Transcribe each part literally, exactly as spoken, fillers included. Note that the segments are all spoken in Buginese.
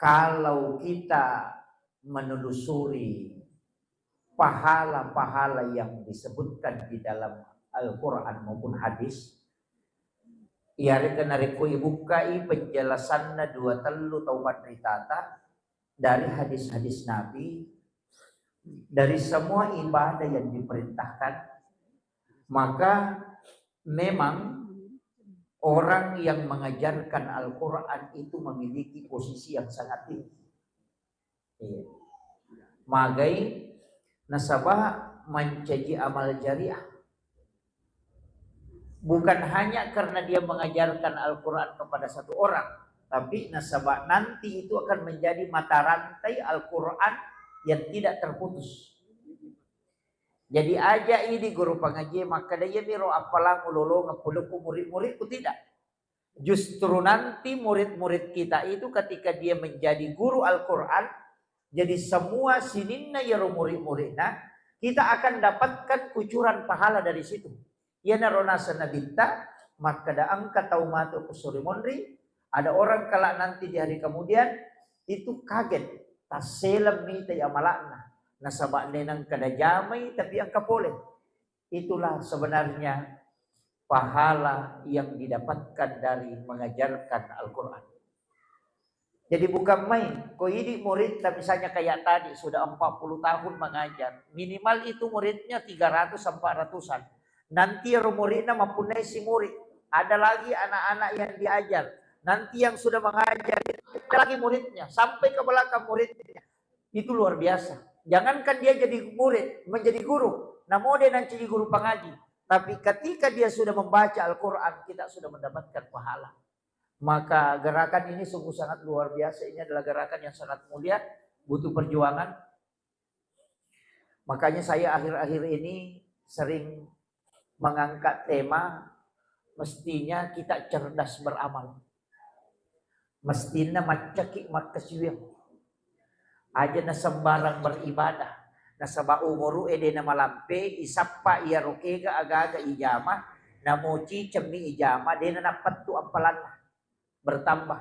Kalau kita menelusuri pahala-pahala yang disebutkan di dalam Al-Quran maupun hadis, iyarega narekko ibukkai penjelasanna dua tellu tau panritata dari hadis-hadis Nabi, dari semua ibadah yang diperintahkan, maka memang orang yang mengajarkan Al-Quran itu memiliki posisi yang sangat tinggi. Iya. Magai nasaba mancaji amal jariah. Bukan hanya karena dia mengajarkan Al-Quran kepada satu orang, tapi nasaba nanti itu akan menjadi mata rantai Al-Quran yang tidak terputus. Jadi aja idi guru pangaji makkeda, "Iyami ro appalang ulolongeng pole ku murid-muridku," tidak. Justru nanti murid-murid kita itu ketika dia menjadi guru Al-Quran, jadi semua sininna iyaro murid-muridna, kita akan dapatkan kucuran pahala dari situ. Iyanaro naseng Nabitta, makkeda engka tau matu ku suri monri, ada orang kelak nanti di hari kemudian itu kaget, tasseleng mitai amala'na, nasaba nenang kada jamai tapi engka pole. Itulah sebenarnya pahala yang didapatkan dari mengajarkan Al-Quran. Jadi bukan main, ko idi muridta misalnya kayak tadi sudah empat puluh tahun mengajar, minimal itu muridnya tiga ratus empat ratusan. Nanti ro muridna mempunyai si murid, ada lagi anak-anak yang diajar. Nanti yang sudah mengajar, ada lagi muridnya, sampai ke belakang muridnya. Itu luar biasa. Jangankan dia jadi murid, menjadi guru. Namo dia nanti jadi guru pangaji. Tapi ketika dia sudah membaca Al-Quran, kita sudah mendapatkan pahala. Maka gerakan ini sungguh sangat luar biasa. Ini adalah gerakan yang sangat mulia, butuh perjuangan. Makanya saya akhir-akhir ini sering mengangkat tema, mestinya kita cerdas beramal. Mestinna maccaki makkasiwiang. Aja na sembarang beribadah. Nasaba umuru e de na malampe, isappa iyaro kega aga-aga ijama, namo cicemmi ijama, de na nappettu appalanna. Bertambah.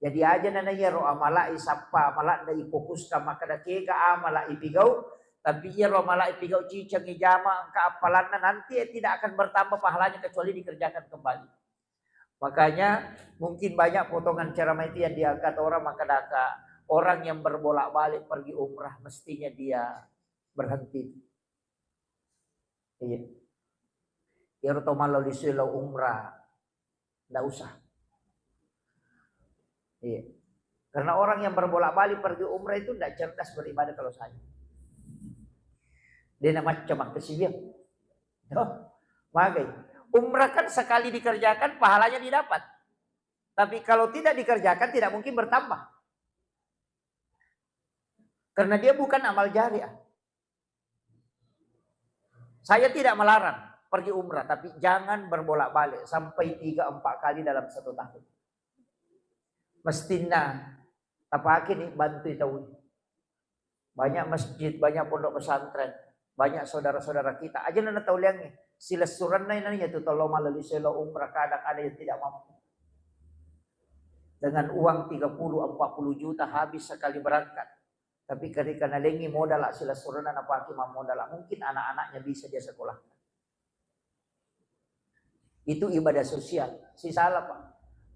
Jadi aja na iyaro amala isappa, amala da ifokuskan makkeda kega amala ipigau, tapi iyaro amala ipigau ciceng ijama engka appalanna, nanti e tidak akan bertambah pahalanya kecuali dikerjakan kembali. Makanya mungkin banyak potongan ceramah itu yang diangkat orang, maka daka orang yang berbolak-balik pergi umrah mestinya dia berhenti. Iya. Iyaro to mallo lisui lao umrah, ndak usah. Iya. Karena orang yang berbolak-balik pergi umrah itu ndak cerdas beribadah kalau saya. Dia na macam apa sih dia? Toh, magai. Umrah kan sekali dikerjakan, pahalanya didapat. Tapi kalau tidak dikerjakan, tidak mungkin bertambah. Karena dia bukan amal jariah. Saya tidak melarang pergi umrah, tapi jangan berbolak-balik sampai tiga empat kali dalam satu tahun. Mestinna tapake ni bantui tau. Banyak masjid, banyak pondok pesantren, banyak saudara-saudara kita. Aja na tau liangi. Silessurenna inania tu tollo malali selo umrah, kadang ada yang tidak mampu. Dengan uang tiga puluh empat puluh juta habis sekali berangkat. Tapi ketika nalengi modal silessurenna napake mammodal, mungkin anak-anaknya bisa dia sekolahkan. Itu ibadah sosial. Sisala, Pak.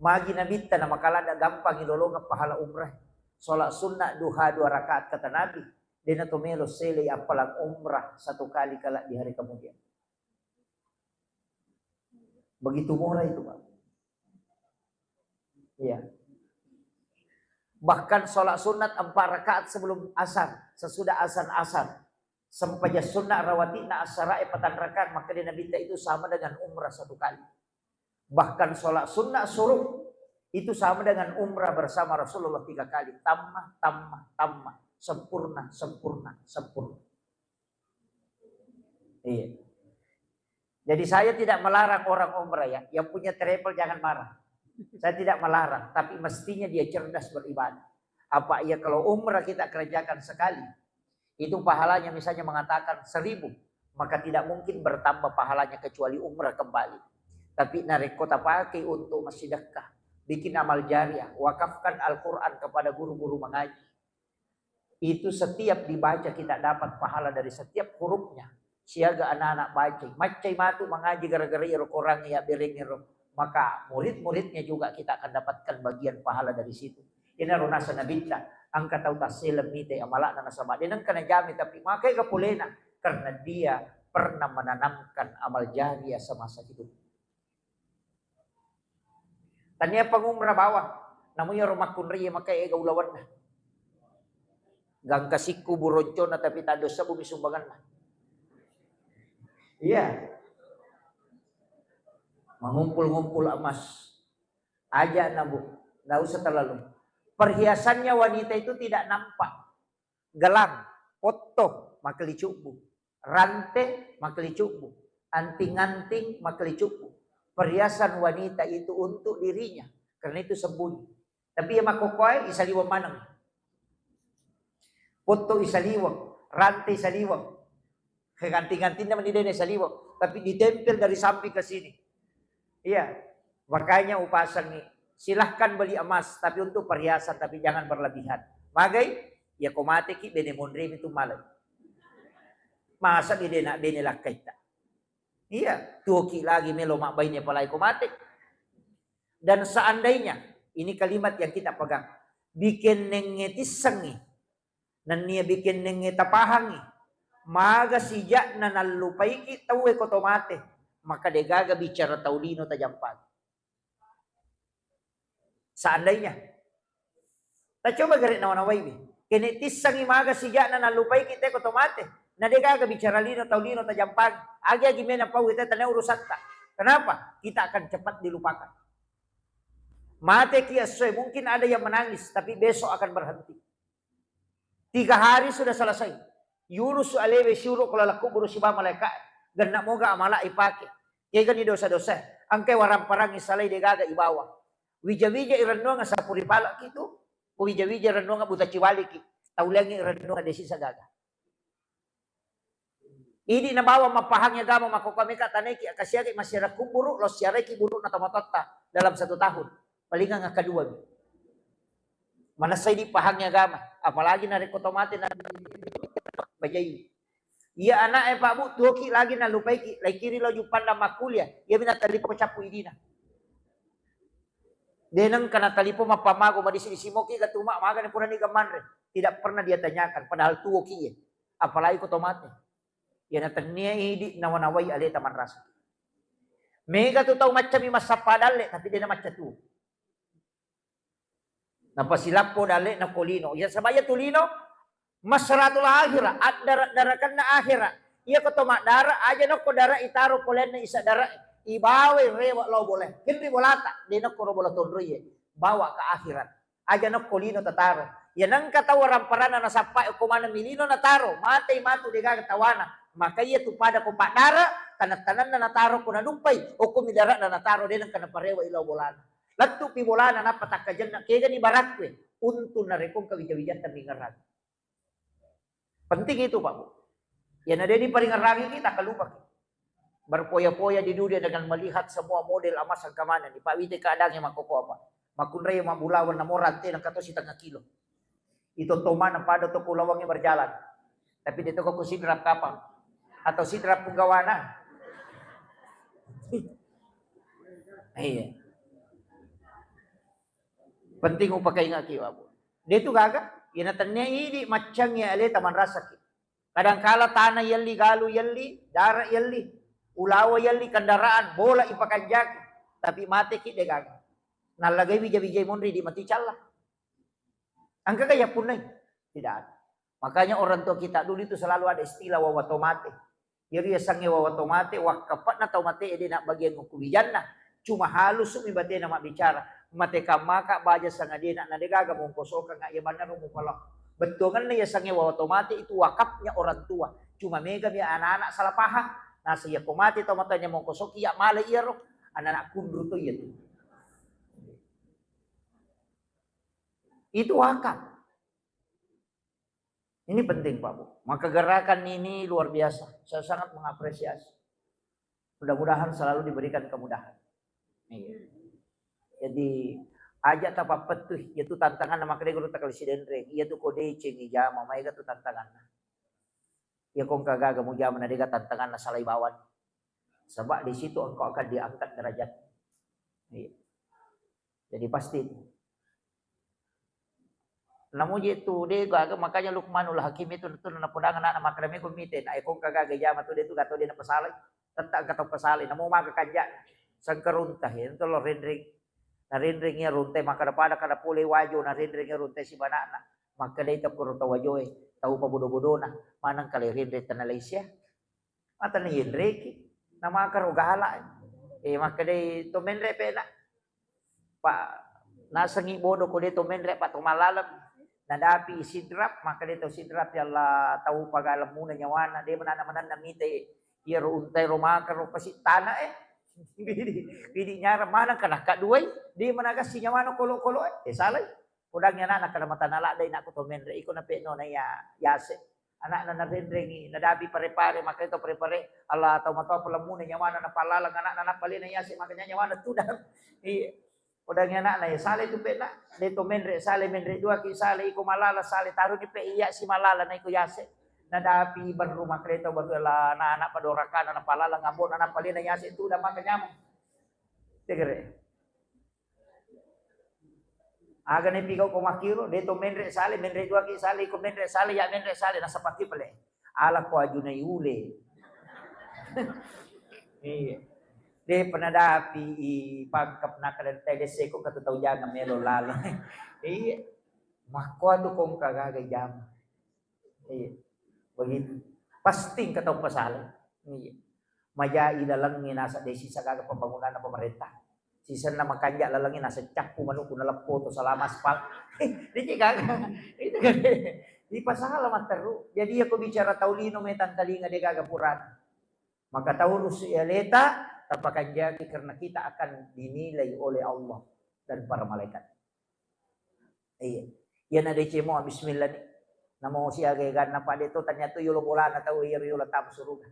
Magi Nabitta na makala ada gampang ilolongeng pahala umrah. Sholat sunnah duha dua rakaat kata Nabi. Dena to melo sele appalang umrah satu kali kala di hari kemudian. Begitu murah itu, Pak. Iya. Bahkan sholat sunat empat rakaat sebelum asar, sesudah azan asar. Sempajang sunat rawatibna asarae patang rakaat, maka di Nabitta itu sama dengan umrah satu kali. Bahkan sholat sunat suruh itu sama dengan umrah bersama Rasulullah tiga kali. Tammah, tammah, tammah. Sempurna, sempurna, sempurna. Iya. Jadi saya tidak melarang orang umrah ya. Yang punya travel jangan marah. Saya tidak melarang, tapi mestinya dia cerdas beribadah. Apa iya kalau umrah kita kerjakan sekali, itu pahalanya misalnya mengatakan seribu, maka tidak mungkin bertambah pahalanya kecuali umrah kembali. Tapi narekko tapakai untuk massidekka, Bikin amal jariah, wakafkan Al-Quran kepada guru-guru mengaji. Itu setiap dibaca kita dapat pahala dari setiap hurufnya. Siaga anak-anak baca, maccai matu mengaji gara-gara iro Quran ya bereng iro. Maka murid-muridnya juga kita akan dapatkan bagian pahala dari situ. Ini rona senabitta, angka tau tasseleng mite amalakna nasaba de nengka najami tapi makai ga polena karena dia pernah menanamkan amal jariah semasa hidup. Tania pangumra bawang, namu iyaro makkunrai maka ega ulawanna. Gangka sikku buroncona tapi taddo sebbu mi sumbanganna. Iya. Mengumpul-ngumpul emas. Aja nabu, nggak usah terlalu. Perhiasannya wanita itu tidak nampak. Gelang, potto, makkelicubbu. Rante, makkelicubbu. Anting-anting, makkelicubbu. Perhiasan wanita itu untuk dirinya. Karena itu sembunyi. Tapi iya makkokkoe isaliweng maneng. Potto isaliweng, rante isaliweng. Anting-antingna mani de naisaliweng, tapi ditempel dari samping ke sini. Iya. Makanya upasangi, silahkan beli emas tapi untuk perhiasan, tapi jangan berlebihan. Magai? Ya ko mateki bene monremi tu malai. Masa di dena bene lakkaitta. Iya, tuoki lagi melo mabbaine apalagi ko mate. Dan seandainya, ini kalimat yang kita pegang, bikennengnge tissengngi, nennia bikennengnge tapahangngi, maga sijakna nallupaiki tauwe ko to mate, maka degaga bicara tau lino tajampang. Seandainya. Tacoba gare nawa-nawaiwi. Kene tissangi maga sijakna nallupaiki te ko to mate. Na degaga bicara lino tau lino tajampang. Agi-agi mena pau te tane urusatta. Kenapa? Kita akan cepat dilupakan. Mate ki essoe, mungkin ada yang menangis, tapi besok akan berhenti. Tiga hari sudah selesai. Yurusu alewe siuru ko laleng kuburu siba malaika. Genna moga amala ipake. Kegani dosa-dosa. Angkai waramparangi salai degaga ibawa. Wija-wija irennuang sapuri palaki tu. Ko wija-wija irennuang buta ciwaliki. Tauliangi irennuang desi sagaga. Idi nabawa mappahangi agama makkokkoe meka tanaiki akasiagi massiara kuburu, lo siaraiki buru'na tomatoatta dalam satu tahun. Palingang akkadua mi. Manessai dipahangi agama, apalagi narekko to mate na bajai. Iya anak e Pak Bu, tuoki lagi nalupaiki, laikiri lo juppandang makkuliah, iya mi natalipo cappu idina. Deneng kana talipo mappamago madisi-disi moki gatuma magani purani gamanre. Tidak pernah dia tanyakan, padahal tuoki iya. Apalagi ko to mate. Iyana tennia idi nawa-nawai aleta manrasa. Mega tu tau maccami massappa dalle, tapi dena macca tuo. Napasilappo dalle na ko lino. Iya sabaya tu lino masratul akhirah, addara-darakanna akhirah. Iya ko to maddara aja nokko dara itaro polenna isa dara ibawai rewa lao bola. Kenri bolata, dena ko ro bola tonro iye. Bawa ke akhirat. Aja nokko lino tataro. Iya nengka tau waramparanna nasappa okko maneng mi lino nataro, matei matu degaga tawana. Maka iya tu pada ko paddara, taneng-tanenna nataro ko naduppai, okko mi darana nataro de nengka naparewa ilau bolana. Lettu pi bolana nappa takkajenna kegani barakkue untung narekko engka wija-wijatta mingerang. Penting itu, Pak Bu. Iyana de diparingerrangi kita, kalupaki. Berfoya-foya di dunia dengan melihat semua model emas engka maneng. Pak, wite keadaan yang makkoko apa? Makkunrai mabbulawang namo rante nengka to setengah kilo. Itu to maneng pada to kulawangi berjalan. Tapi de to ko sidrap kapang atau sidrap punggawana. Iya. Penting upakaingaki, Pak Bu. De tu gaga, iyana tennia idi maccangi aleta manrasaki. Kadangkala tana yelli, galu yelli, dara yelli, ulawa yelli, kendaraan, bola ipakanjaki, tapi mateki de gaga. Nallagai wija-wijai monri di mati calla. Engka ga yappunnai? Tidak ada. Makanya orang tua kita dulu itu selalu ada istilah wawa to mate. Iyaro yasengnge wawa to mate, wakkape'na tau mate ede nabbagiang okko wijanna. Cuma halusumi batena mabbicara. Mate kammaka baja sangadena na degaga mongkosokang iya bannaro mupala. Bettuangenna yasengnge wawa to mate itu wakafnya orang tua. Cuma megami anak-anak salah paham. Nasa iya ko mate tau matanya mongkosoki iya male iyaro. Anak-anak kunru to iya tu. Itu wakaf. Ini penting, Pak Bu. Maka gerakan ini luar biasa. Saya sangat mengapresiasi. Mudah-mudahan selalu diberikan kemudahan. Iya. Jadi, Aja tapappettui, iyatu tantanganna makkeda guru takali sidenreng, iyatu ko deceng ijama, maega tu tantanganna. Iya ko engka gaga mujama na dega tantanganna salai bawang. Sebab di situ engkau akan diangkat derajat. Iya. Jadi pasti itu. Namuji tu de gaga, makanya Luqmanul Hakim itu tu napodangan anak makkeda meko mite, na eko engka gaga ijama tu de tu gato de napasalai. Tetta engka tau pasalai, namo maka kanja sengkerunta, ya, itu lo renreng. Na renreng iya runtai makkeda pada kada pole wajo, na renreng iya runtai sibanana. Makkedai tau kuro tau wajoe, tau pabodo-bodona, maneng kale renreng tana laisia. Mata na yenreki, na makaro gala. Eh, makkedai to menre pena. Pak, nasengi bodo ko de to menre, Pak, to malaleng. Nadapi Sidrap, makkedai to Sidrap, ya Allah, tau pagalemuna nyawana, de mana manenna mite. Iyaro untai ro makaro pasi tana, eh. Bidi, bidi nyara maneng kana kaduai, de managassi nyawana kolo-kolo, eh. Eh, salai. Podangngi ana'na kada matana ladde, inakku to menre iko na pe'no na ya yase. Ana'na narenrengi, nadapi pare-pare, makkai to pare-pare, Allah tau matoa palemmuna nyawana na palaleng ana'na napalena yase, makanya nyawana tudang. Iya. Podangngi ana'na ya sale tu pe'na, de to menre sale, menre dua ki sale, iko malala sale, taruni pe iya si malala na iko yase. Nadapi berru makkai to berru la na anak padorakana na palaleng abona napalena yase tudang maka nyameng. Tegere. Aga ne pigau ko makkiro, de to menre sale, menre dua ki sale, iko menre sale, ya menre sale, nasapaki pale. Ala ko ajunai ule. Iya. De penadapi i pangkep nakada tede seko katu tau jangan melo lalo. Iya. Makko atu kongka gaga jam. Iya. Begitu. Pasti engka tau pasala. Iya. Majai lalengnge naseng de sisa gaga pembangunan pemerintah. Sisenna makanja lalengnge naseng cappu manukku naleppo to salama aspal. Diki gaga. Itu kan. Di pasala matteru. Jadi aku bicara tau lino metang talinga de gaga purana. Maka taurus aleta, tapakanjaki karena kita akan dinilai oleh Allah dan para malaikat. Iya. Iya na decemo bismillah ni. Namo siaga ganna pade to tanya tu yolo bolana tau iya yolo tamu suruga.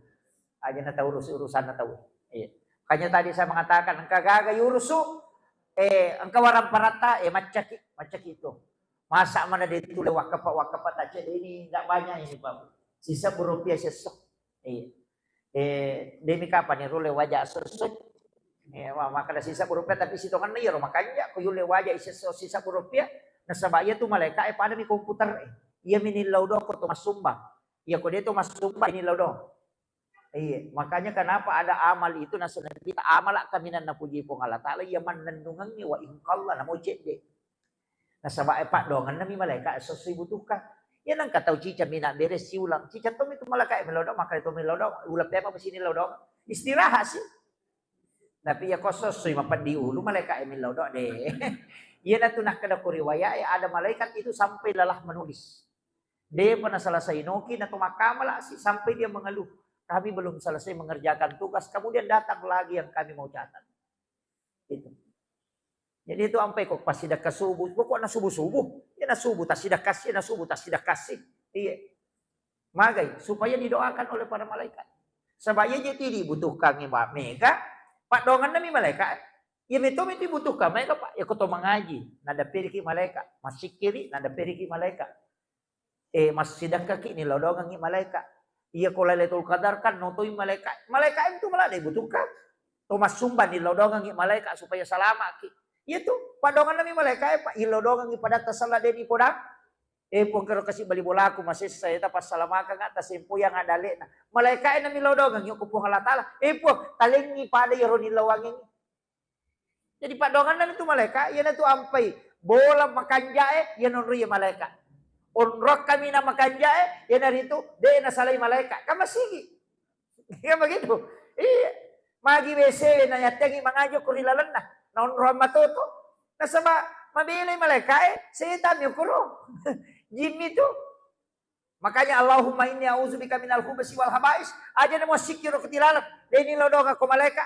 Aja na taurus urusanna tau. Iya. Makanya tadi saya mengatakan engka gaga yurusu, eh, engka warang paratta, eh, maccaki, maccaki itu. Masa mana de tu le wakapa wakapa tace ini ndak banyak ini Pak. Sisa berupiah sesok. Iya. Eh, demi kapan ni rule waja sesok. Eh, wa- maka ada sisa berupiah tapi sitonganna iya ro makanja ko yule waja sesok sisa berupiah. Nasaba iya tu malaika e pada mi komputer e. Iya mi nillau do ko to masumba. Iya ko de to masumba nillau do. Iya, makanya kenapa ada amal itu nasaba kita amal kaminang napuji Puang Allah Taala iya mannennungengi wa ingkalla namo cedde. Nasaba e paddoangenna mi malaika e esso-esso ibutuhkan. Iya nengka tau cica mina bere siulang. Cica to mi tu malaika e melodong, maka to melodong, ula pema besi ni lodong. Istirahat sih. Tapi iya ko esso-esso mapeddi ulu malaika e melodong de. Iya natu nakkeda ko riwayat e ada malaikat itu sampai lelah menulis. Depa naselesai noki nato makkamala si sampai dia mengeluh. Kami belum selesai mengerjakan tugas, kemudian datang lagi yang kami mau catat. Itu. Jadi itu ampai ko pasidakka subuh, pokokna subuh-subuh. Ya na subuh tasidakasi, na subuh tasidakasi. Iya. Magai supaya didoakan oleh para malaikat. Sebab iya jadi dibutuhkan Mbak Mega, paddoangenna mi malaikat. Iya meto mi dibutuhkan mereka Pak. Ya ko to mangaji, nada periki malaikat, masikiri, nada periki malaikat. Eh, massidakkaki nilodongengngi malaika. Iya ko Lailatul Qadar kan notoi malaika. Malaika itu malah dibutuhkan. To massumba nilodongengngi malaika supaya salamaki. Iya tu, padonganna mi malaika e, Pak, ilodongengngi padatta sella de dipodang. Eh, Puang kero kasi bali bolaku masessa eta passalamakan nga tasempo yang ada lena. Malaika e nami lodongengngi ko Puang Allah Taala. Eh, Puang, talengngi pada iyaro nilawangengngi. Jadi paddoanganna tu malaika, iyana tu ampai bola makanjae, iya nonro iya malaika. Onrong kami na makanjae, iyana ritu de nasalai malaika. Kan masigi. Kan begitu. Iya. Magi W C na yattengi mangajo ko ri lalenna. Na onrong matoto. Nasaba mabelai malaika e, setan mi ukuro. Jin mi tu. Makanya Allahumma inni a'udzubika minal khubusi wal khaba'is. Aja namo sikiro ketilalang. Deni lodonga ko malaika.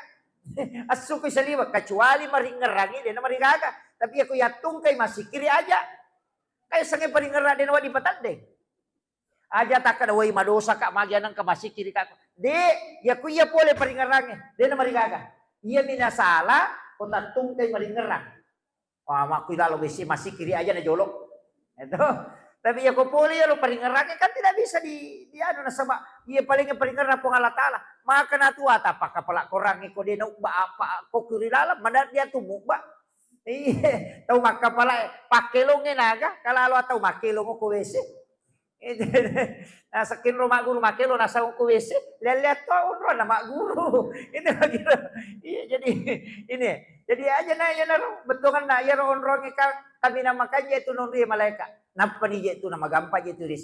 Assuku saliwa kecuali maringerangi dena marigaga. Tapi aku yattungkai masikiri aja. Kai sange paringerang dena wadi patadde. Aja takkada wai madosa ka magi anang ka masikiri ka. De, yaku iya pole paringerange dena marigaga. Iya minasala ko tattungkai maringerang. Wah, makku ilalo besi masih kiri aja na jolo. Itu. Tapi ya ko pole ya lo paringerang kan tidak bisa di, di anu nasaba iya paling paringerang Puang Allah Taala. Maka na tua ta pakapala korang ko de na ubba apa ko kiri dalam mana dia tu mubba. Iya, tau makkapala pakkelong naga kalau tau makkelong ko W C. Itu. Nah, saking ro magguru makkelo nasau ko W C, lele to onro na magguru. Ini begitu. Iya, jadi ini. Jadi aja na ya naro betongan na ya ro onro ka kami na makanya itu nonri malaikat. Napa ni je tu nama gampang je tu ris.